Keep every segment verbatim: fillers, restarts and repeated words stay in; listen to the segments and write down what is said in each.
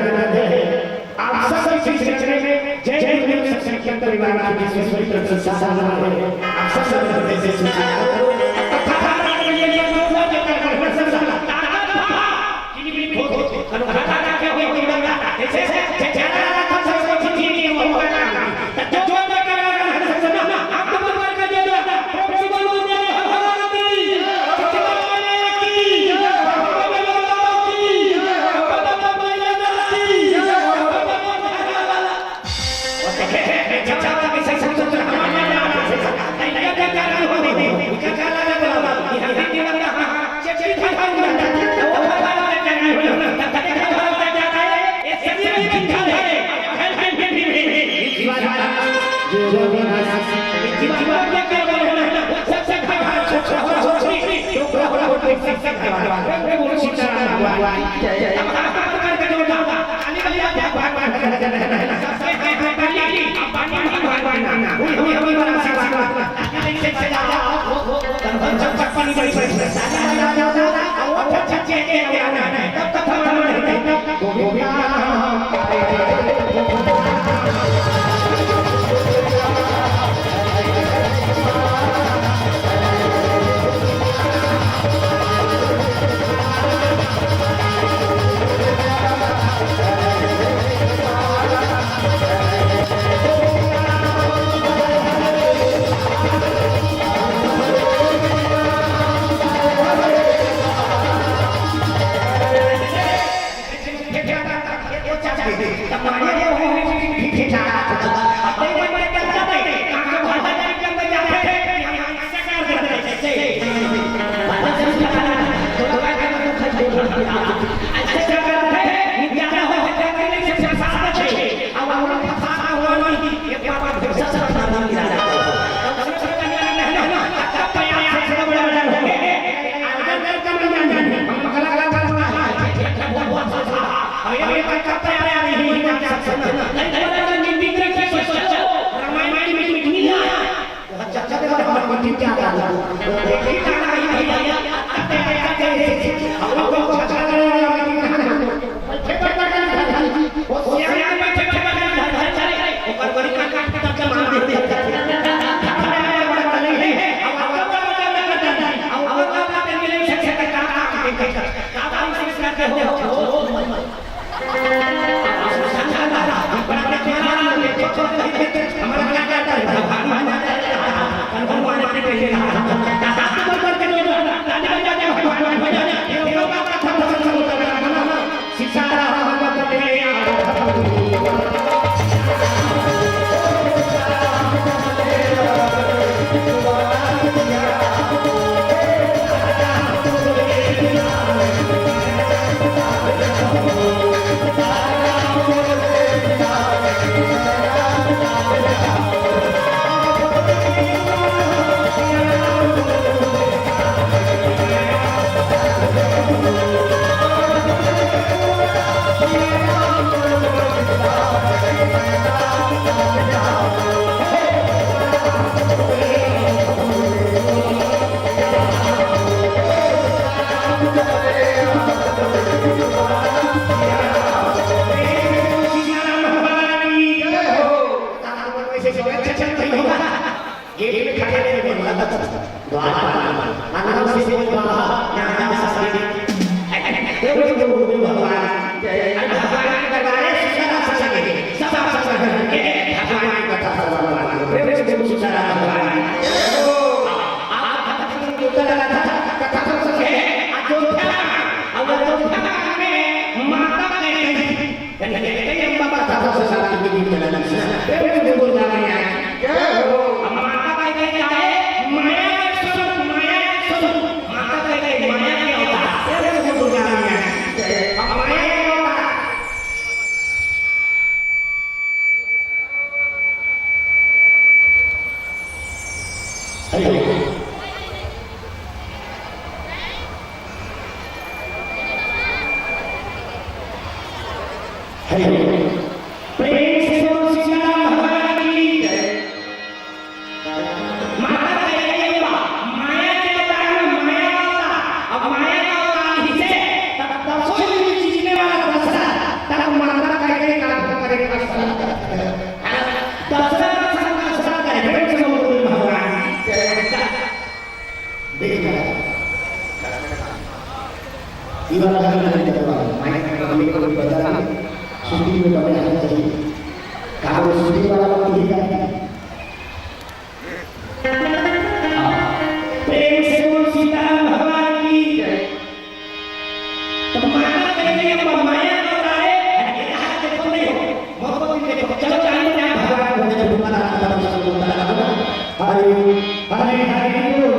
आनंद है। आप सब शिक्षक ने जय गुरुदेव शिक्षक परिवार की विश्वविद्यालय संस्था है। आप सब से जय श्री कृष्ण। प्रेम से बोल सीताराम भगवान की। माता कह रही है, माया के अवतार में माया का अवतार। अब माया का अवतार ही से तब दसों युग जीतने वाला दशरथ, तब माता कह रही है, काम करेगा दशरथ। दशरथ का संग दशरथ है, प्रेम से बोल भगवान। देखना। ये वाला गाना नहीं करता, माइक में कभी कोई बजा नहीं, सुनती हुई कभी आना चाहिए। कहानी सुनने वाला लोग तो यही करते हैं। हाँ। प्रेम से बोल सीताराम भगवान की जय। तो माया कह रही है, अब माया को उतारे, देखो नहीं हो, मोहब्बत नहीं देखो। चलो, जानो क्या भगवान को देखो, तुम्हारा आता है, उसको बोलता है, हरि, हरि, हरि बोल।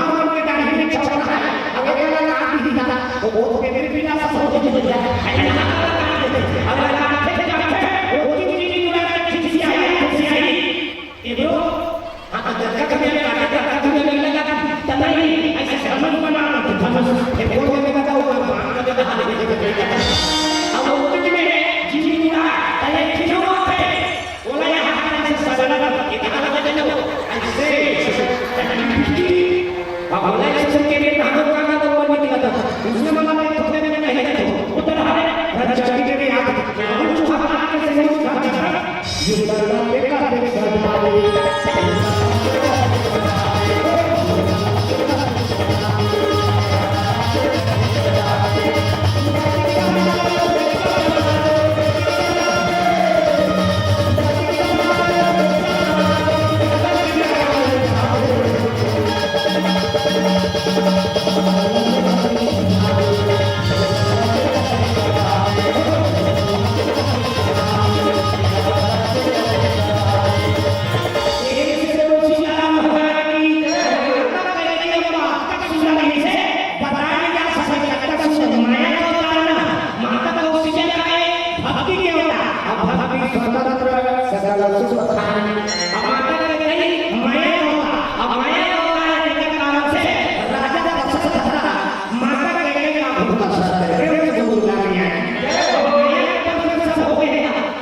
मामा के दाढ़ी में चौड़ा है। अब ये वाला काट भी दिया। वो, वो तो मेरे बिना सब हो गया। अब ये वाला काट के जाते हैं। वो तो मेरी बिना खिसियाई, खिसियाई। ये bro, हाँ, तो जब तक मैं काटे, तब तक तुम्हें नहीं लगा, तब नहीं, ऐसे समझ बना लो, तो समझ, ये बोल के मैं बताऊँ, वो मार के बता दे, अब वो कुछ में है, जीव पूरा, अरे, क्यों आते? बोला, यहाँ पर ऐसे सगला, ये कहाँ लगा दे लो? ऐसे, अब बोला, ऐसे सुन के मेरे कहाँ को कहाँ का वो निकला था? उसने मना नहीं, तो मैंने नहीं, नहीं, उधर है, राजा जी के आगे, वो जो हमारे से नहीं उठा था।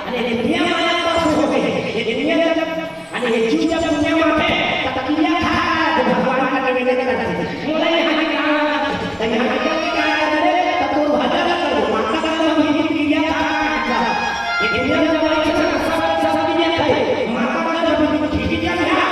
अरे, दुनिया माया पास हो गई। ये दुनिया जब, अरे, ये जीव जब दुनिया में आते, तब किरिया खा, तो भगवान का निवेदन करते। बोले, "यहाँ क्या? तो यहाँ क्या, क्या करे? तब तो भजन करो, माता का नाम ही किरिया खा।" ये दुनिया जब आई, सब, सब, सब किरिया खाए। माता का नाम ही किरिया खा।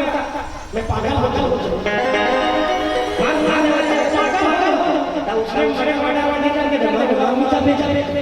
अरे, मैं पागल हो जाऊँ। पागल हो जाऊँ।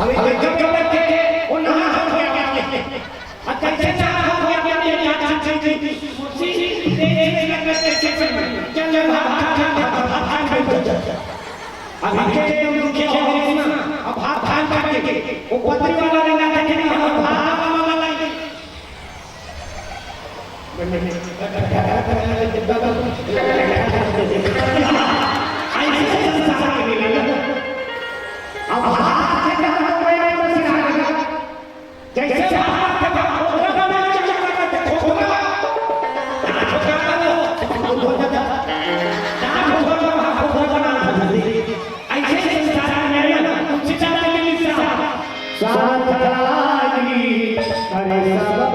अभी जब जब के वो नहा हो गया। अब कैसे चारा हो गया, क्या, क्या, क्या, क्या, क्या, क्या, क्या, अभी के एकदम दुखी हो गए ना, अब हाथ धान काट के, वो पतरी वाला लेना था कि नहीं, हम हाथ वाला वाला लेंगे। ऐसे संसार में मिलेगा। अब हाथ से क्या हो गया, बस इधर आ गया। जैसे बाहर के बाहर खोखला बना के चला गया, खोखला। खोखला। खोखला। खोखला। ऐसे संसार में ना, उनसे ज्यादा नहीं मिलता। साथ आई, अरे सब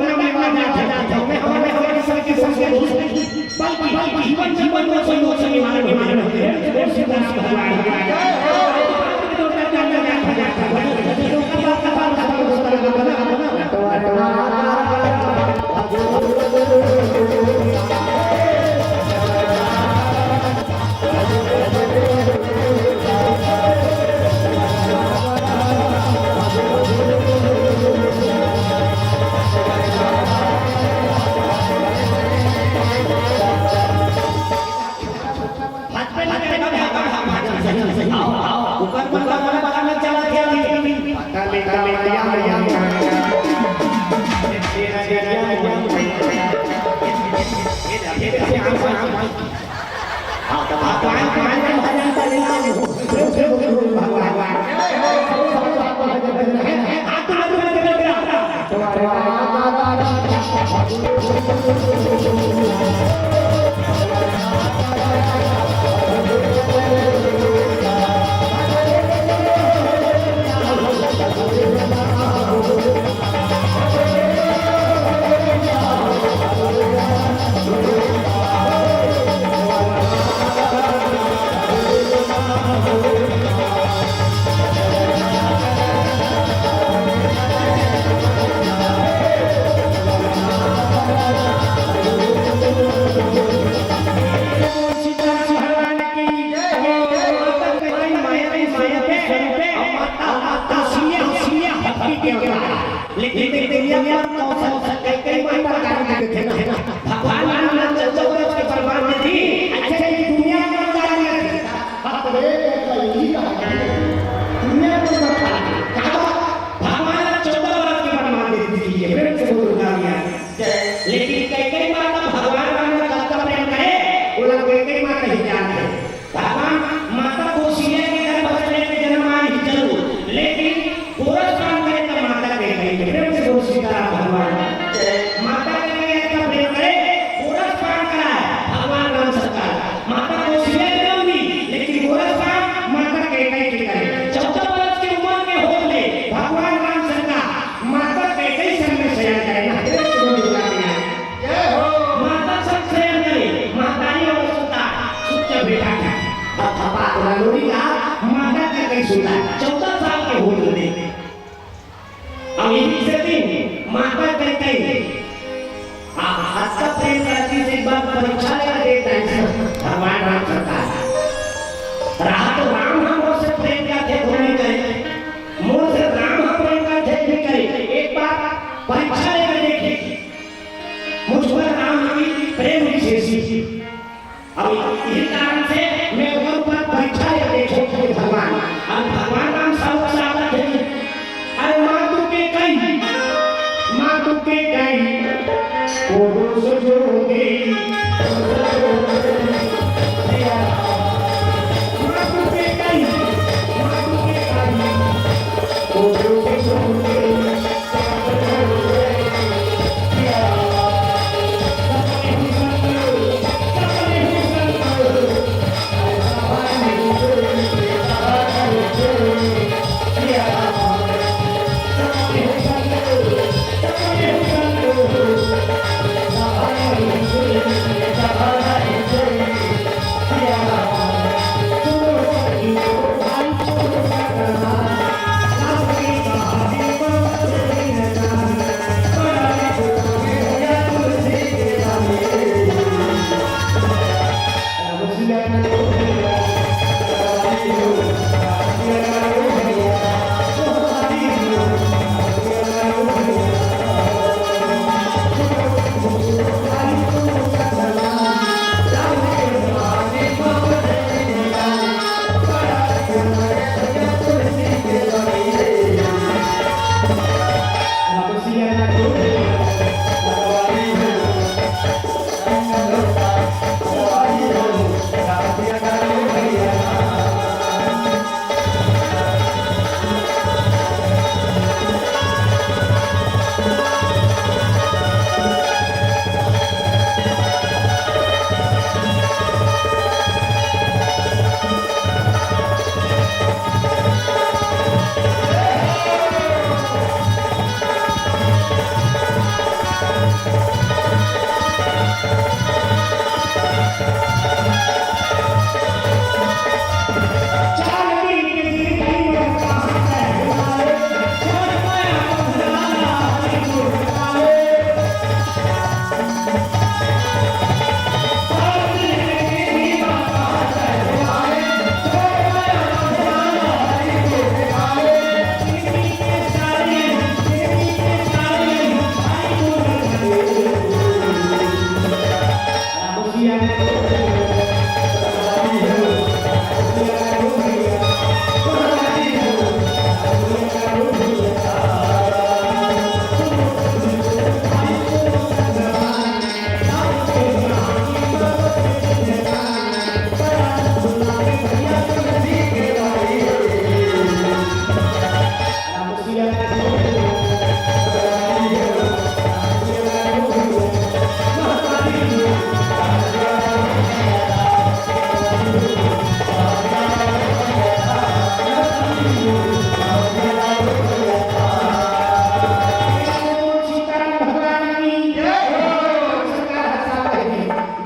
करना में आ जात हे। हमें, हमें, हमें किसी के संग दोस्ती, बल्कि, बल्कि जीवन, जीवन में कोई दोस्ती नहीं मालूम, मालूम है। लेकिन, लेकिन दुनिया में कौन सा, कई, कई बार गाली देथे ना। भगवान राम ला चौदह बरस के वरदान दे दी, अच्छा, ये दुनिया में गाली देथे। बाप रे, दुनिया में बता, का भगवान ला चौदह बरस के वरदान दे दी, ये प्रेम से बोलो, गालियाँ। लेकिन कई, कई बार तो भगवान राम ला कतका प्रेम करे, वो लोग कई, कई बार नहीं जानते। भगवान माता कौशल्या के गर्भ से लेके जन्म आए ही जरूर, लेकिन पूरा काम करे तो माता के करेंगे। प्रेम से बोल सीताराम भगवान। माता के लिए इतना प्रेम करे,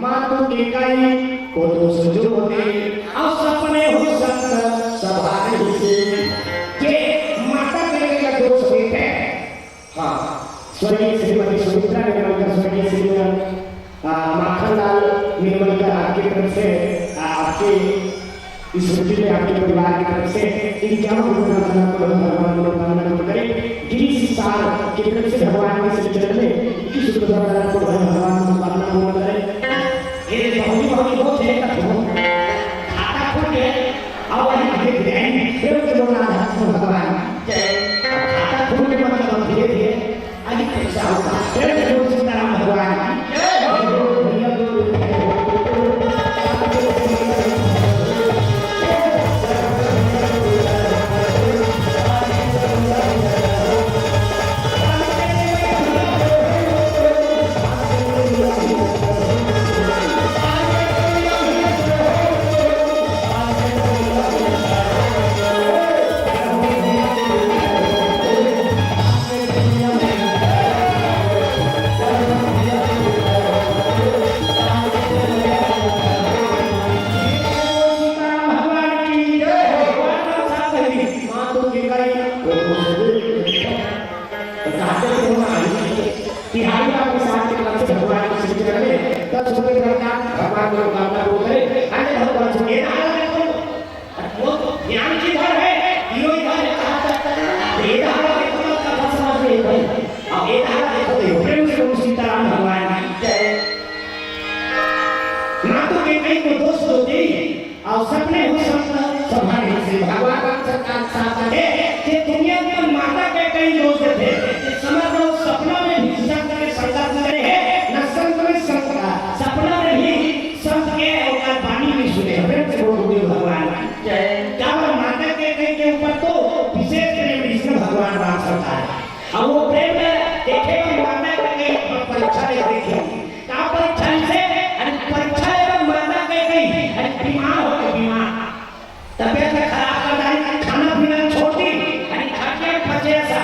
मातु के कही, को दोष जो होते, अउ सपने हो संत सवारी से। जे माता के लिए दोष देते हैं। हाँ, स्वर्गीय श्रीमती सुमित्रा निर्मलकर, स्वर्गीय श्री, आ, माखन लाल निर्मलकर आपकी तरफ से, आ, आपकी स्मृति में आपके परिवार की तरफ से इक्यावन रुपये का धन आपको भगवान मनोकामना पूर्ण करे। गिरीश सार की तरफ से भगवान के श्री चरण में इक्कीस रुपये का धन आपको भगवान मनोकामना पूर्ण करे। ये बहुरी बहुरी हो जाए का हो। खाता खोल के, अब वही धीरे धीरे, ये तो बोलना है भगवान। खाता खोल के मतलब धीरे धीरे, अभी कैसा होगा? प्रेम से बोल सीताराम भगवान की।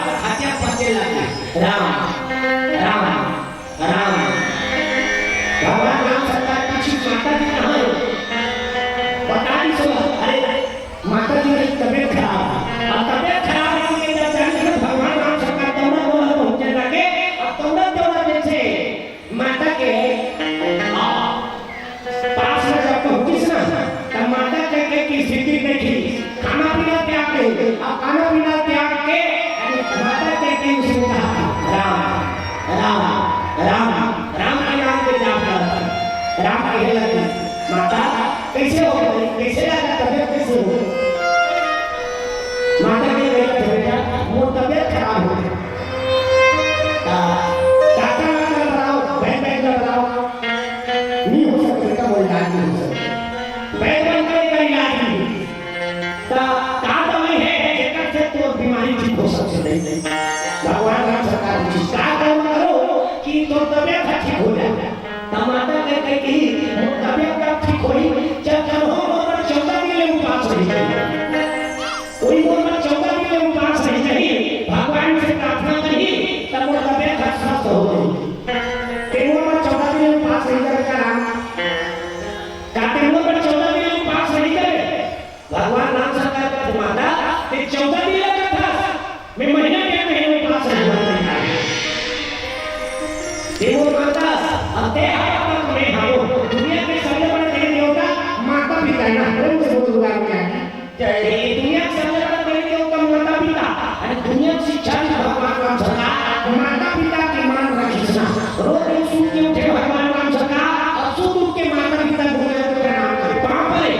हत्या पचे लगे। राम, राम, राम। भगवान राम सरकार पीछे माता जी कहाँ है? बता दी सो, अरे, माता जी की तबीयत खराब है। अब तबीयत खराब है, ये जब जानी से भगवान राम सरकार दौड़ा दौड़ा पहुंचे लगे, अब दौड़ा दौड़ा जैसे माता के, आ, पास में जब पहुंचिस ना, तब माता के, के की स्थिति देखी, खाना पीना त्याग दे, अब खाना पीना त्याग के, अरे माता के, के उसने कहा, "राम, राम, राम, राम के नाम पे जाप करत है।" राम कहे लगे, "माता, कैसे हो गई? कैसे लगा? तबीयत कैसे हो?" माता के कहे, "बेटा, वो तबीयत खराब हो गई।" ता-, ताता वाता ला बताओ, बहन बहन ला बताओ। नहीं हो सकता बेटा, वो इलाज नहीं हो सकता। बहन बहन का इलाज नहीं। ता-, ताता वही है, जेकर से तो बीमारी ठीक हो सकते नहीं। भगवान राम सरकार जी, का कर्म करो कि तो तबीयत ठीक हो जाए। ता माता के कही कि वो तबीयत कब ठीक होई, जब कहो वो चौदह दिन ले उपास रही। कोई मोर बर चौदह दिन ले उपास रही, भगवान से प्रार्थना करी, तब मोर तबीयत स्वस्थ हो जाई। ते मोर बर चौदह दिन ले उपास रही, करे का राम? का ते मोर बर चौदह दिन ले उपास रही करे? भगवान राम सरकार का माता, ते चौदह दिन ले करथस, मैं महीना के महीना उपास रही। ते मोर माता, अब ते हा, मैं हा, दुनिया के सबले बड़ा देवी देवता माता पिता है ना, प्रेम से बोल दुर्गा मैया की। जय। ये दुनिया के सबले बड़ा देवी देवता माता पिता। अरे दुनिया के शिक्षा भी भगवान राम सरकार माता पिता के मान रखिस ना। रोज रोज सुत के उठे भगवान राम सरकार, अब सुत उठ के माता पिता दुनिया को प्रणाम करे। बाप रे,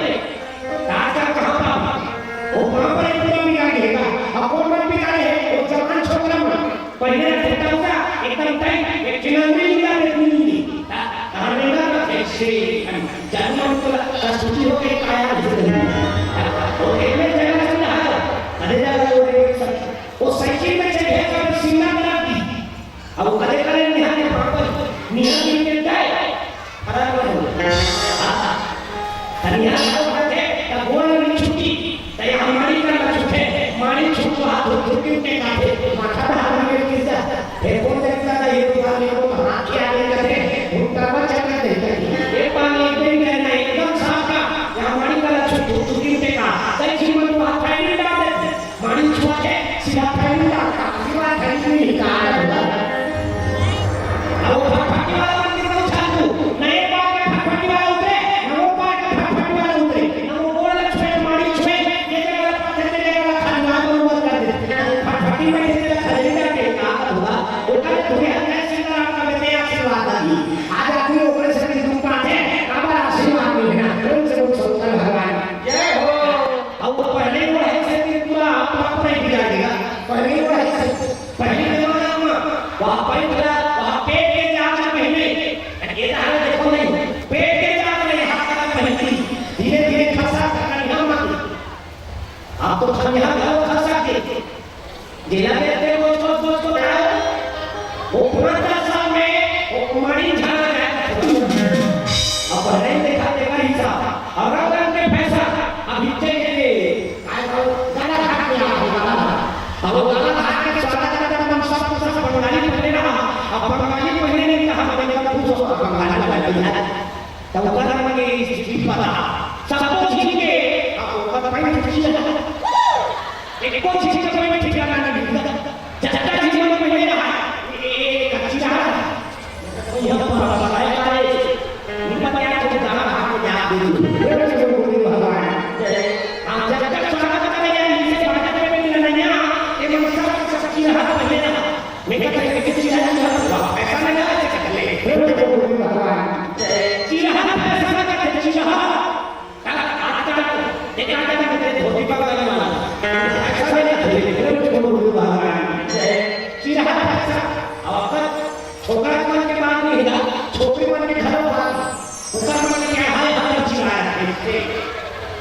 राजा कहाँ बाप? वो बाप रे पूरा बिगाड़ देगा। अब कौन बाप बिगाड़े है? वो जवान छोकरा मन। पहले रहता होगा, एकदम टाइट, एक ठिन अंगुरी मिला दे, मिली। ता-, तार में ना रखे, श्री, हम, जानू हम तो कसूती हो के काया नहीं करेंगे। वो एक में जगह चल रहा है, अरे जगह वो रे, वो साइकिल में चढ़े का सीना बना दी। अब वो कदे करे निहार के पापा, निहार के मिलता है। खराब हो गया। हाँ। तनिया खाओ खाते, तब बोल नहीं छुट्टी। तय हमारी का ना छुटे, मारी छुटवा, धुक धुक के काटे, माथा धार में गिर जा। फिर बोल देता था, ये दुकान में वो हाथ के आगे करते, भुट्टा पर चक्कर देते। ये पानी एकदम कहना, एकदम साफ का, या हमारी का ना छुट्टी, छुट्टी के का, तय जीवन को हाथ फाइनल डाल देते। मारी छुआ के सीधा फैली का, सीधा फैली नहीं का। अब वो फटफटी वाला मन के तो छातू, ना ये पार के फटफटी वाला उतरे, ना वो पार के फटफटी वाला उतरे, ना वो बोल छुए, मारी छुए, ये जगह वाला पाथे, ये जगह वाला खाली, वहाँ पर वो कर दे। फटफटी में जितने खरीद करके कहा होगा, वो कल तुम्हें हर नए सीताराम का देते आशीर्वाद दी। आज आदमी ऊपर से भी तुम पाथे, काबर आशीर्वाद मिलना, प्रेम से बोल शंकर भगवान। जय हो। अब वो पहले ही वो है से पूरा आप, आप नहीं बिगाड़ेगा। पहले ही वो है से, पहले जमाना में वहाँ पैसा, वहाँ पेट के जांच महीने, ये तो हमें देखो नहीं, पेट के जांच में यहाँ तक पहली, धीरे धीरे खसा खनिया मत। आप तो खनिया घलो खसा के, जिला देते वो छोट छोट को आयो, वो पाँच दस साल में वो मणि झाड़ गया। अब पहले ही देखा, देखा हिसाब, और रंग के पैसा, अब हिस्से के लिए। काय भाव? गला घाट में आ गया, गला घाट। अब वो गला घाट के स्वागत करता हम सब के सब बंगाली पहने रहा। अब बंगाली पहने नहीं रहा, बंगाली का पूछो, बंगाली पहने रहा। तब ओकर मन के स्थिति पता। सबको छीन के, अब ओकर पैंट खींच। एको छीन के पैंट खींच के लाना नहीं। जब तक जीवन में पहने रहा, ये कच्ची रहा। ये परंपरा है, ये पत्या को जाना, हम याद दे दो। हम जब तक स्वागत करें, इसे स्वागत में भी लड़ाइयाँ, ये मन सब सच्ची रहा, पहले रहा। मैं कहता हूँ, ये चीज़ है, ऐसा नहीं है, ऐसे कर ले। चीज़ है, ऐसा ना करते, चीज़ है। देखा, देखा, देखा, धोती पकड़ने वाला। ऐसा नहीं है, चीज़ है, ऐसा। और छोकरा मन के बात नहीं है, छोकरी मन के घर बात। ओकर मन के हाल हमर चिल्लाए रहिथे।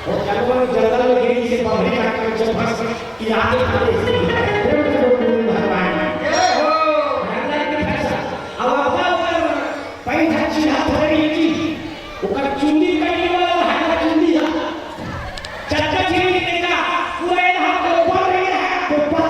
वो जंगल में, जंगल में गिरी से बबरी काट के जब फंस इलाज करे। प्रेम से बोल, बोल भगवान। जय हो। राजा के फैसला। अब ओकर, ओकर पैसा चिल्ला थोड़ी की। ओकर चुंदी कटी वाला है, चुंदी है। चक्का चीनी के का, पूरा यहाँ के ऊपर रही है, ऊपर।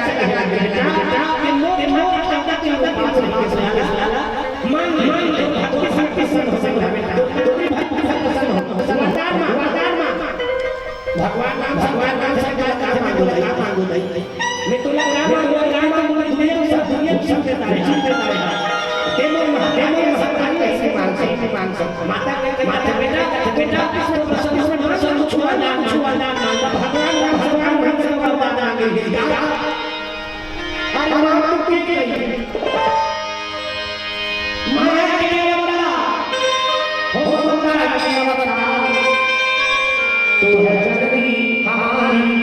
कहे लागे बेटा, कि मोर ठाकुर चौदह दिन उपास रहिके साला, मांग, मांग, भक्ति शक्ति से प्रसन्न हो बेटा। तोर भक्ति से प्रसन्न हो। वरदान मांग, वरदान मांग। भगवान राम, भगवान राम से का, का मांगो, का मांगो दाई? मैं तोला का मांगो, का मांगो, दुनिया में सब, दुनिया में सब देता है, सब देता है। ते मोर महादेव माता के, माता, बेटा, बेटा, प्रसन्न, प्रसन्न, छुआ ना, छुआ ना, भगवान राम, भगवान राम से वरदान मांगे। अरे माँ तू के गई? माया के अवतार, हो माया के अवतार, तू है जननी हमारी।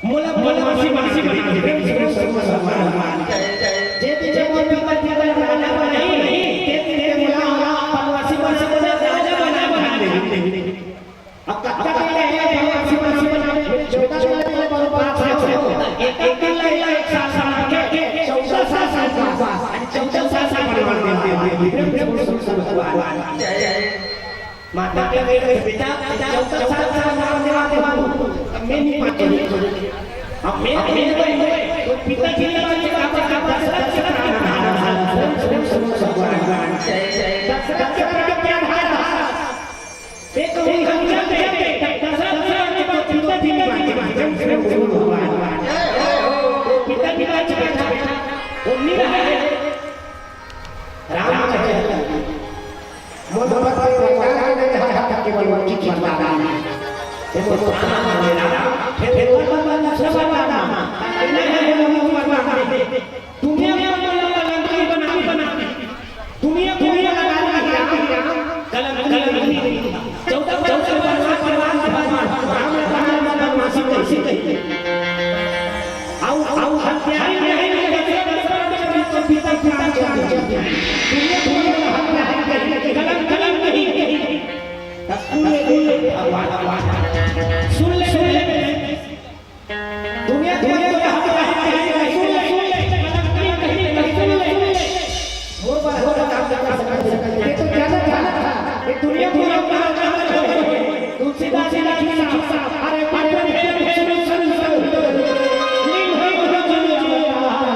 मोला, मोला वनवासी बना दे। जे दिन जब मोर पिता जी ला राजा बनाही, ते दिन ते मोला वनवासी बना दे, राजा बना, बना दे। अब कतका दिन ले हे वनवासी, वनवासी बना दे? चौदह साल के ऊपर बात है। एक, एक दिन ले, एक साल, साल के, चौदह साल, साल, साल, साल, चौदह साल, साल बनवा दे। माता के कहे, "बेटा, चौदह साल से बनवा दे, बनवा दे।" अब मैं नहीं मानता। अब मैं, मैं, मैं, तो पिताजी ने कहा, "दशरथ के प्राण हारा, दशरथ के प्राण हारा।" ते कहूँ हम चलते, दशरथ के पिताजी ने कहा, "पिताजी ने कहा, वो नहीं रहा है।" राम चले। मोर पति प्रचार में है, केवल उनकी चिंता नहीं। देखो, प्राण मेरा, फिर वो सब नाम। दुनिया को कलंकी बना, दुनिया को कलंकी बना, कलंकी। चौदह, चौदह, चौदह, चौदह, चौदह, चौदह, चौदह, चौदह, चौदह, चौदह, चौदह, चौदह, आऊ, आऊ हत्यारी नहीं करते, पिता, पिता, पिता, पिता, दुनिया, दुनिया, हत्या, हत्या, गलत, गलत नहीं। सुन ले, सुन ले, भगवान, भगवान। सुन ले, सुन ले। दुनिया, दुनिया, हत्या, हत्या, सुन ले, सुन ले, गलत नहीं, नहीं, सुन ले, सुन ले। मोर बर, मोर बर काम कर सकत हे। ये तो जाना था, ये दुनिया पूरा काम कर रहे हैं। तुलसीदास जी लिखी साहब, अरे, अरे, अरे, अरे, सुनो, सुनो, सुनो। नीम है गुरु जी, बाय, बाय,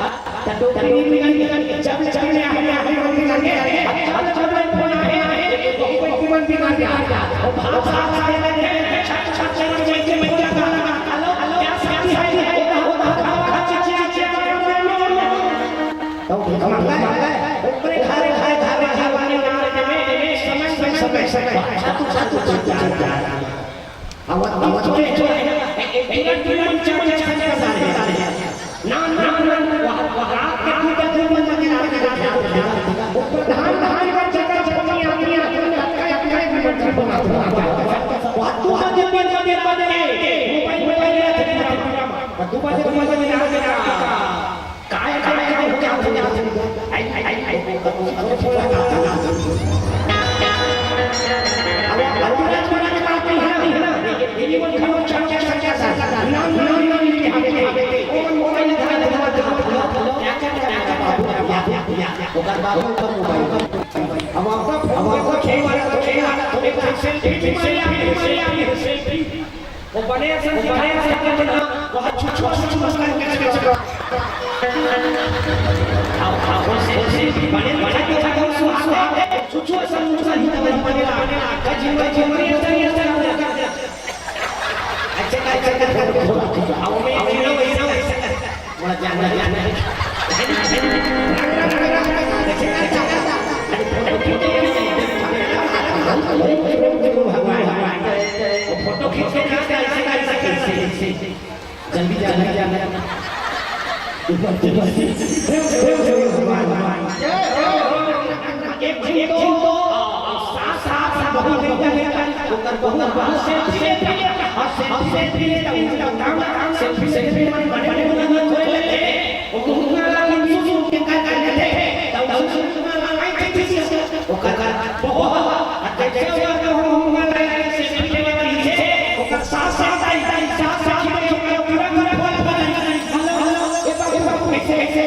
त डोकरी बिगड़ गे, जब ले बिगड़ गे, हम बिगड़ गे, अब जब ले फोन आए, कोई कोई मन बिगड़ गया, वो भाग भाग आए लगे, छट छट करके मैया का, हेलो, हेलो, क्या शादी है, ये होता, होता, होता, होता, चिचिया, चिचिया, तो भीख मांगा है, ऊपरे खारे, खारे, खारे, खारे, समय, समय, समय, समय, साधु, साधु, साधु, साधु। अब, अब, अब, ना, ना, ना, ना, ओकर बाबू ओकर मोबाइल। अब आपका, अब आपका खेल वाला, खेल वाला, थोड़े selfie, selfie, selfie। वो बड़े से दिखाया, वो छुछुआ, छुछुआ करके, करके। आओ, आओ, वो से, वो से, बड़े, बड़े के साथ हम सुहाग है। छुछुआ सा, छुछुआ ही तो बने, बने, बने, का जिंदा जिंदा, ये सब, ये सब, ये सब। अच्छा, अच्छा, अच्छा, अच्छा। आओ, मैं, आओ, मैं, वैसा, वैसा। थोड़ा ध्यान, ध्यान, ध्यान। फोटो खींच के, ऐसे, ऐसे, ऐसे। जल्दी जाना, जाना। एक, एक, दो, दो, सात, सात, सात, बहुत, बहुत, बहुत, बहुत, बहुत, selfie लेता, और selfie लेता, उनका काम, selfie, selfie, बड़े, बड़े, बड़े, बड़े, बड़े, वो मुंह वाला कौन सी चीज के कर, कर लेते हैं, तो उस मुंह वाला लाइन खींच के, वो कर, कर, बहुत, और जैसे वो कर, वो मुंह वाला लाइन खींच के, वो कर, साथ, साथ, साथ, साथ, साथ, पूरा, पूरा, पूरा, पूरा, पूरा, ये बाबू, ये बाबू, कैसे, कैसे,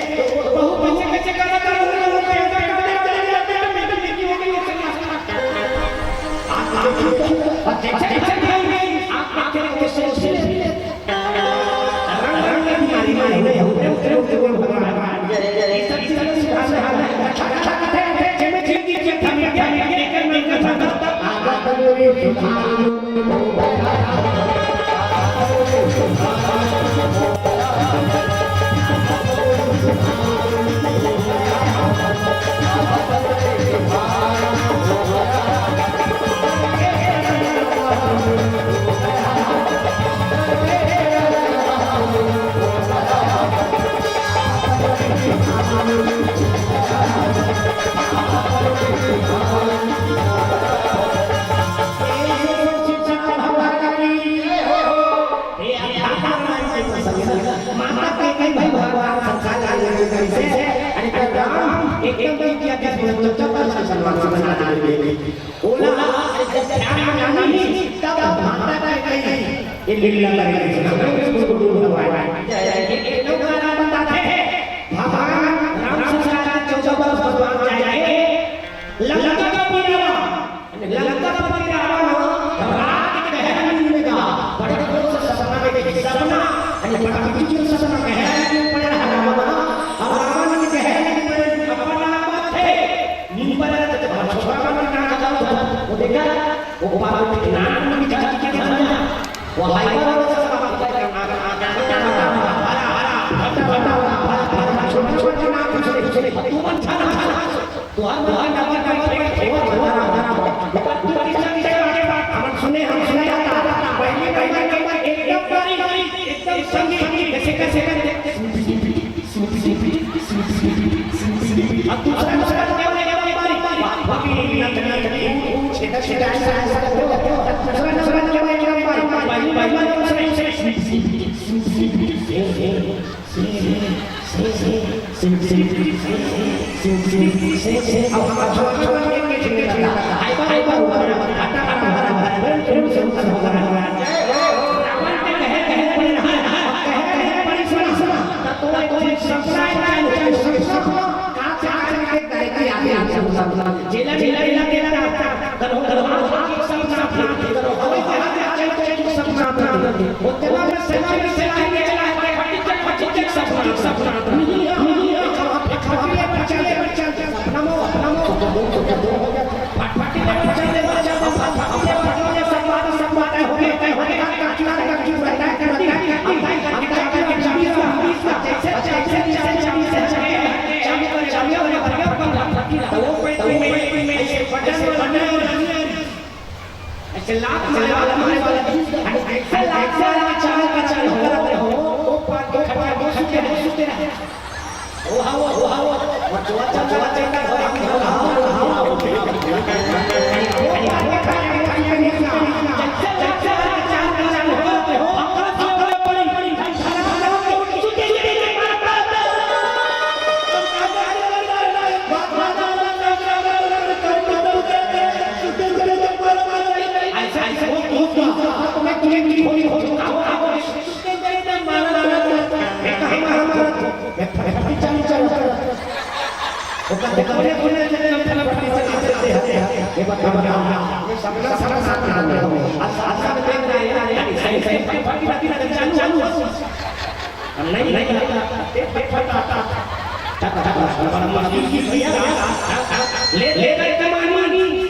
बहू, बच्चे, कैसे, कैसे, कैसे, आप देखिए, आप देखिए, आप देखिए, कैसे, कैसे, माता के कई भाई भगवान संसार का निर्माण करिसे, अरे तो राम एकदम की किया, किया, किया, किया, किया, किया, किया, किया, किया, किया, ओला, अरे जब ध्यान में आनी, तब माता के कई, ये लीला लगे, ये लोग आराम बताते हैं, भगवान राम संसार के चौदह वर्ष भगवान जाए, लंका का पीड़ा लंका का पति रावण रात के गहरी नींद में था। बड़े जोर से सपना में देखी, सपना, अरे बड़ा विचित्र सपना, गहरी नींद में पड़ा रावण। अब रावण की गहरी नींद में अपना बाप थे। नींद पर आया तो छोटा सा बना था, वो देखा, वो पार्वती के नाम में बिठा के, वो हाइपर वाला सा बाप था, छोटा छोटा नाम, छोटे छोटे नाम, तू बन जा ना। तुहार, तुहार नंबर, नंबर एक, एक, एक, एक, एक, एक, एक, एक, एक, हमन सुने, हम सुने, पहली, पहली नंबर एकदम बारी, एकदम संगी, जैसे, जैसे, जैसे, अब दूसरा नंबर क्या बोले, क्या बोले, बारी, बारी, बारी, बारी, छेदा, छेदा, ऐसा, ऐसा, दूसरा नंबर क्या बोले, क्या बोले, बारी, बारी, बारी, बारी, दूसरा, दूसरा, ऐसे लात मारे वाला, मारे वाला, ऐसे लात मारे वाला चाल का चाल हो, वो पार, वो पार, वो सुते रहे, सुते रहे। वो हवा, वो हवा, वो चोर, चोर, चोर, चोर, चोर, होली हो, आओ, आओ। मैं कहाँ मारा, मारा? मैं फटाफट चल, चल, चल। ओकर देखो, बोले, बोले, चल, चल, फटाफट चल, चल, चल। ये बता, बता, बता। ये सब, सब, सब साथ में आ रहे हो। आज, आज सब देख रहे हैं, यार, यार, सही, सही, फटाफट, फटाफट, चालू, चालू। नहीं, नहीं, नहीं, नहीं, फटाफट, फटाफट। ले, ले, ले, ले, ले।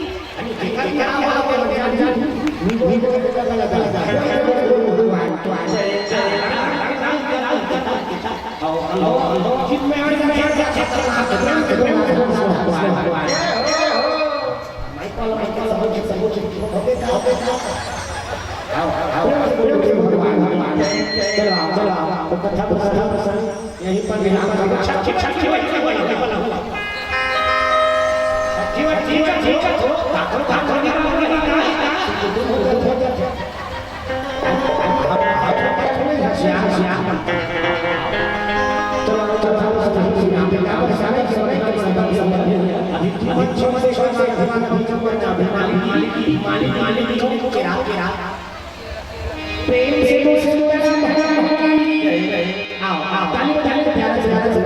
यहीं पर विराम करना। प्रेम से बोल, सुंदर सुंदर। आओ, आओ। ताली, ताली, प्यारा से, प्यारा से।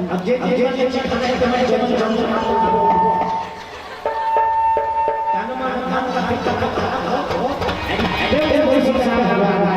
अब जे, जे, जे, जे खाना है, तुम्हारे जन्म, जन्म, जन्म। तन, मन, धन, का, का, का, का, का, का। प्रेम से बोल, सुंदर सुंदर।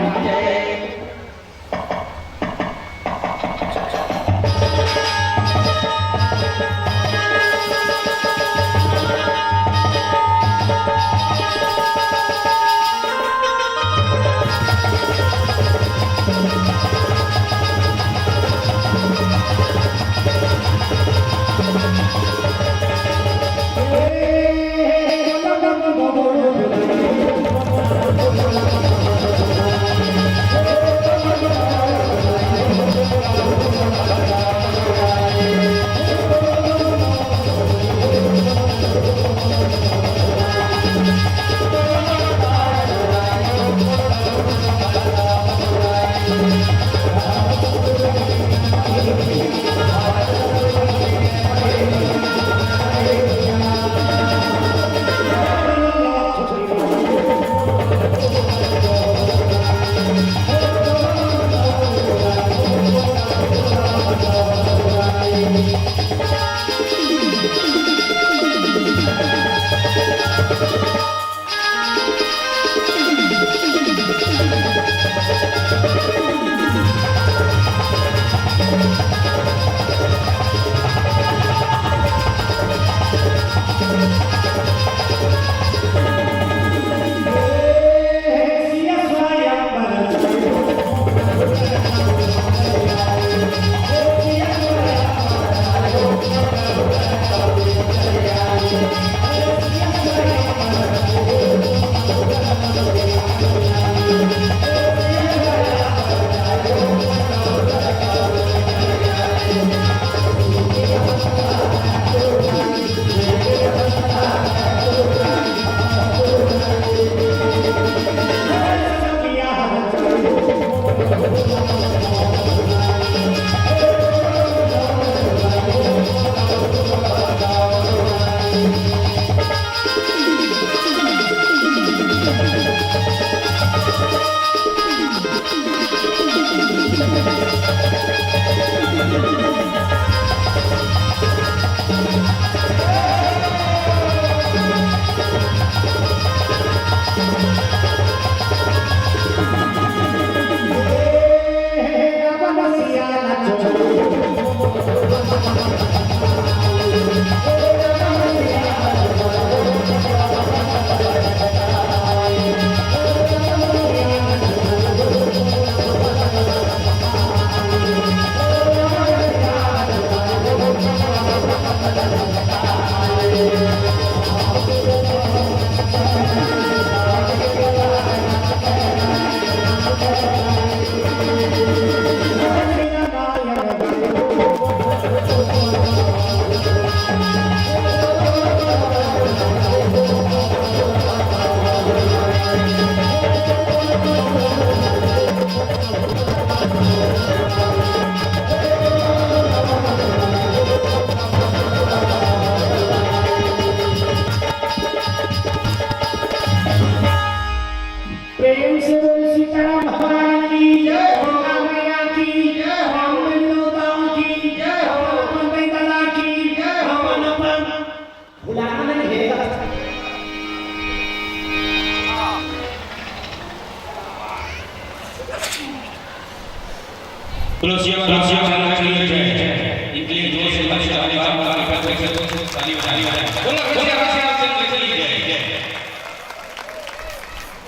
तुलसिया रामचंद्र की जय। इनके लिए जोर से ताली बजाओ, ताली बजाओ, ताली बजाओ। बोलो, बोलो, रामचंद्र की जय।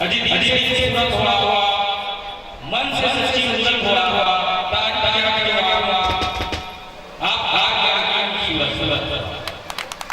अजी, अजी, पूरा थोड़ा